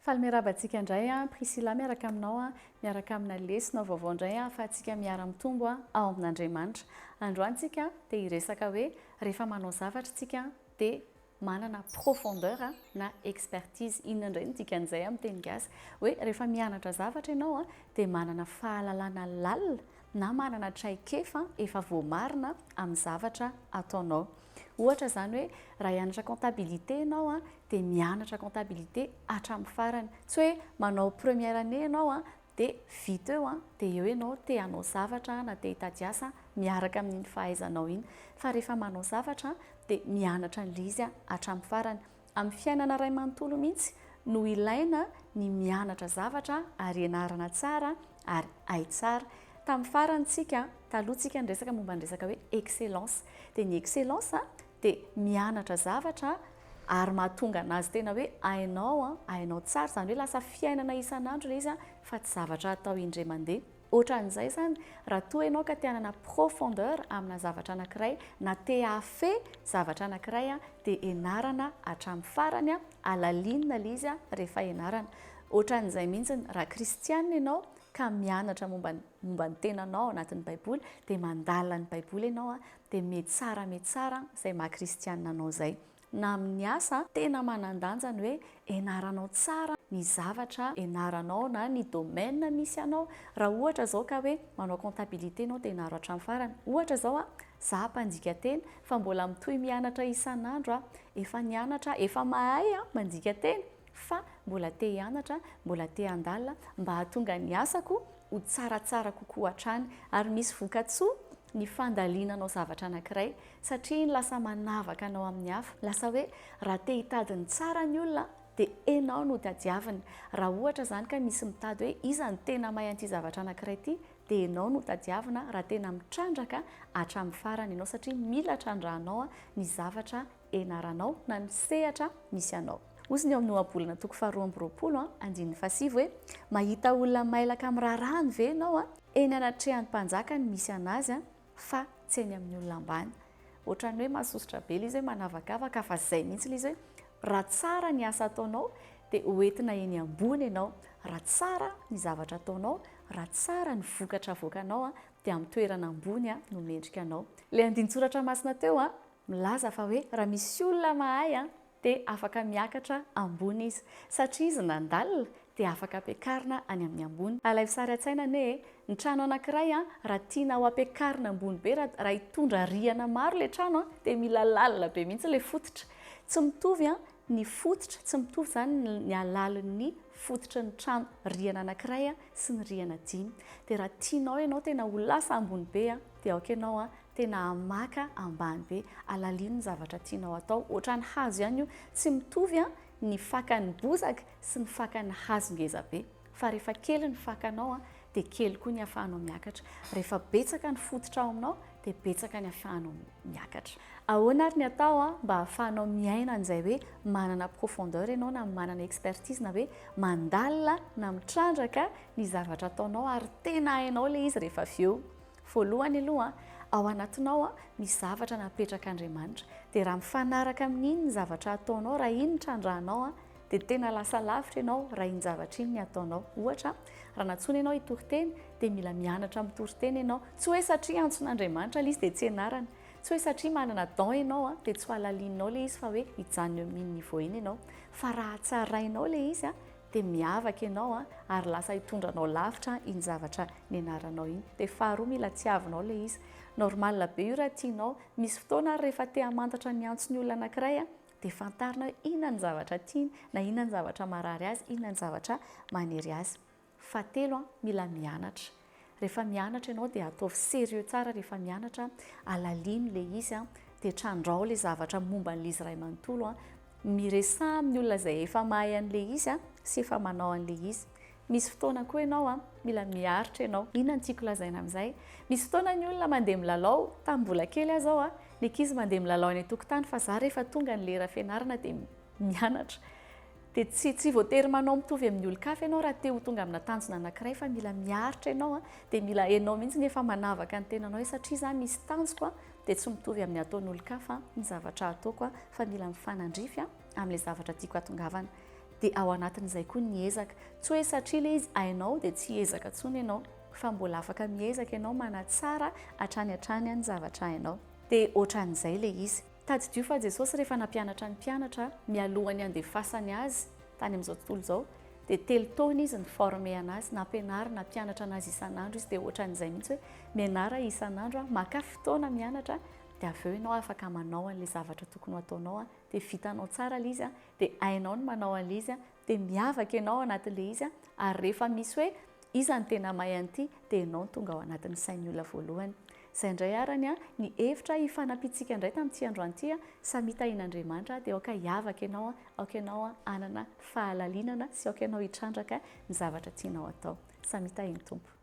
Faly miarahaba antsika indray an, Priscilla miaraka aminao an, miaraka amina lesona vaovao indray an, ahafahantsika miara-mitombo an ao amin'Andriamanitra. Androany tsika dia hiresaka hoe rehefa manao zavatra tsika dia manana profondeur na expertise. Inona indray no dikan'izay amin'ny teny gasy? Hoe rehefa mianatra zavatra ianao dia manana fahalalana lalina na manana traikefa efa voamarina amin'ny zavatra ataonao. Ohatra izany hoe raha hianatra comptabilité ianao dia mianatra comptabilité hatramin'ny farany. Tsy hoe manao première année ianao dia vita eo dia eo ianao te hanao zavatra na te hitady asa miaraka amin'iny fahaizanao iny. Fa rehefa manao zavatra dia mianatra an'ilay izy hatramin'ny farany. Amin'ny fiainana iray manontolo mihitsy no ilaina ny mianatra zavatra ary ianarana tsara ary hay tsara. Tamin'ny farany tsika, taloha tsika niresaka momba ny resaka hoe excellence. Dia ny excellence dia mianatra zavatra ary mahatonga anazy tena hoe hainao, hainao tsara, izany hoe lasa fiainana isan'andro ilay izy fa tsy zavatra atao indray mandeha. Ohatran'izay izany, raha toa ianao ka te hanana profondeur amina zavatra anankiray na te hahafehy zavatra anankiray dia enarana hatramin'ny farany, alalinina ilay izy rehefa enarana. Ohatran'izay mihitsy, raha kristiana ianao ka mianatra momba momba ny tenanao ao anatin'ny baiboly dia mandalina ny baiboly ianao dia metsara metsara izay maha kristiana anao izay. Na amin'ny asa, tena manan-danja ny hoe enaranao tsara ny zavatra enaranao na ny domaine misy anao. Raha ohatra izao ka hoe manao comptabilité ianao dia enaro hatramin'ny farany. Ohatra izao a, za mpandika teny fa mbola mitohy mianatra isan'andro aho. Efa nianatra, efa mahay aho mandika teny fa mbola te hianatra, mbola te handalina mba hahatonga ny asako ho tsaratsara kokoa hatrany. Ary misy vokatsoa ny fandalinanao zavatra anankiray satria iny lasa manavaka anao amin'ny hafa. Lasa hoe raha te hitady ny tsara ny olona dia enao no tadiaviny. Raha ohatra izany ka misy mitady hoe iza no tena mahay an'ity zavatra anankiray ity dia enao no tadiavina raha tena mitrandraka hatramin'ny farany ianao satria mila trandrahanao ny zavatra enaranao na ny sehatra misy anao. Hozy ny ao amin'ny Ohabolana toko faharoa amby 20 andininy fahasivy hoe, Mahita olona mailaka amin'ny raharahany ve ianao? Eny anatrehan'ny mpanjaka no misy an'azy fa tsy eny amin'ny olona ambany. Ohatran'ny hoe mahasosotra be ilay izy hoe manavakavaka fa izay mihitsy ilay izy hoe raha tsara ny asa ataonao dia hoentina eny ambony ianao, raha tsara ny zavatra ataonao, raha tsara ny vokatra avoakanao dia amin'ny toerana ambony no mendrika anao. Ilay andinin-tsoratra masina teo milaza fa hoe raha misy olona mahay dia afaka miakatra ambony izy. Satria izy nandalina dia afaka ampiakarina any amin'ny ambony. Alaivo sary an-tsaina anie e! Ny trano anankiray raha tiana ho ampiakarina ambony be, raha hitondra rihana maro ilay trano dia mila lalina be mihitsy ilay fototra. Tsy mitovy ny fototra, tsy mitovy izany ny halalin'ny fototry ny trano rihana anankiray sy ny rihana dimy. Dia raha tianao ianao tena ho lasa ambony be dia aoka ianao tena hamaka ambany be. Alalino ny zavatra tianao atao. Ohatran'ny hazo ihany io. Tsy mitovy ny fakan'ny bozaka sy ny fakan'ny hazo ngeza be. Fa rehefa kely ny fakanao dia kely koa ny ahafahanao miakatra. Rehefa betsaka ny fototra ao aminao dia betsaka ny ahafahanao miakatra. Ahoana ary ny atao mba ahafahanao miaina an'izay hoe manana profondeur ianao na manana expertise na hoe mandalina na mitrandraka ny zavatra ataonao ary tena hainao ilay izy rehefa avy eo. Voalohany aloha, ao anatinao misy zavatra napetrak'Andriamanitra. Dia raha mifanaraka amin'iny ny zavatra ataonao, raha iny ny trandrahanao, dia tena lasa lavitra ianao raha iny zavatra iny ny ataonao. Ohatra, raha nantsoina ianao hitory teny, dia mila mianatra mitory teny ianao. Tsy hoe satria antson'Andriamanitra ilay izy dia tsy ianarana. Tsy hoe satria manana don ianao dia tsy ho halalininao ilay izy fa hoe hijanona eo amin'iny niveau iny ianao. Fa raha hatsarainao ilay izy, dia miavaka ianao ary lasa hitondra anao lavitra iny zavatra nianaranao iny. Dia faharoa mila tiavinao ilay izy. Normal be io raha tianao. Misy fotoana ary rehefa te hamantatra ny antson'ny olona anankiray dia fantarina hoe inona ny zavatra tiany na inona ny zavatra marary azy, inona ny zavatra manery azy. Fahatelo, mila mianatra. Rehefa mianatra ianao dia ataovy sérieux tsara rehefa mianatra, alalino ilay izy dia trandrao ilay zavatra momba an'ilay izy iray manontolo, miresaha amin'ny olona izay efa mahay an'ilay izy sy efa manao an'ilay izy. Misy fotoana koa ianao mila miaritra ianao. Inona no tiako lazaina amin'izay? Misy fotoana ny olona mandeha milalao, tamin'ny mbola kely aho izao, ny ankizy mandeha milalao any an-tokotany fa za rehefa tonga ny lera fianarana dia mianatra. Dia tsy tsy voatery manao mitovy amin'ny olon-kafa ianao raha te ho tonga amina tanjona anankiray fa mila miaritra ianao an, dia mila ianao mihitsy ny efa manavaka ny tenanao hoe satria za misy tanjoko an, dia tsy mitovy amin'ny ataon'olon-kafa ny zavatra ataoko an, fa mila mifanandrify an amin'ilay zavatra tiako hatongavana. Dia ao anatin'izay koa ny ezaka. Tsy hoe satria ilay izy hainao dia tsy hiezaka intsony ianao, fa mbola afaka miezaka ianao manatsara hatrany hatrany ny zavatra hainao. Dia ohatran'izay ilay izy. Tadidio fa Jesosy rehefa nampianatra ny mpianatra mialohan'ny handefasany azy tany amin'izao tontolo izao dia telo taona izy ni-former anazy, nampianary, nampianatra anazy isan'andro izy, dia ohatran'izay mihitsy hoe mianara isan'andro, maka fotoana mianatra dia avy eo ianao afaka manao an'ilay zavatra tokony ho ataonao dia vitanao tsara ilay izy dia hainao ny manao an'ilay izy dia miavaka ianao ao anatin'ilay izy ary rehefa misy hoe iza no tena mahay an'ity dia ianao no tonga ao anatin'ny sain'ny olona voalohany. Izay indray arany ny hevitra hifanampiantsika indray tamin'ity androany ity, samia tahian'Andriamanitra dia aoka hiavaka ianao, aoka ianao hanana fahalalinana sy aoka ianao hitrandraka ny zavatra tianao atao. Samia tahian'ny Tompo.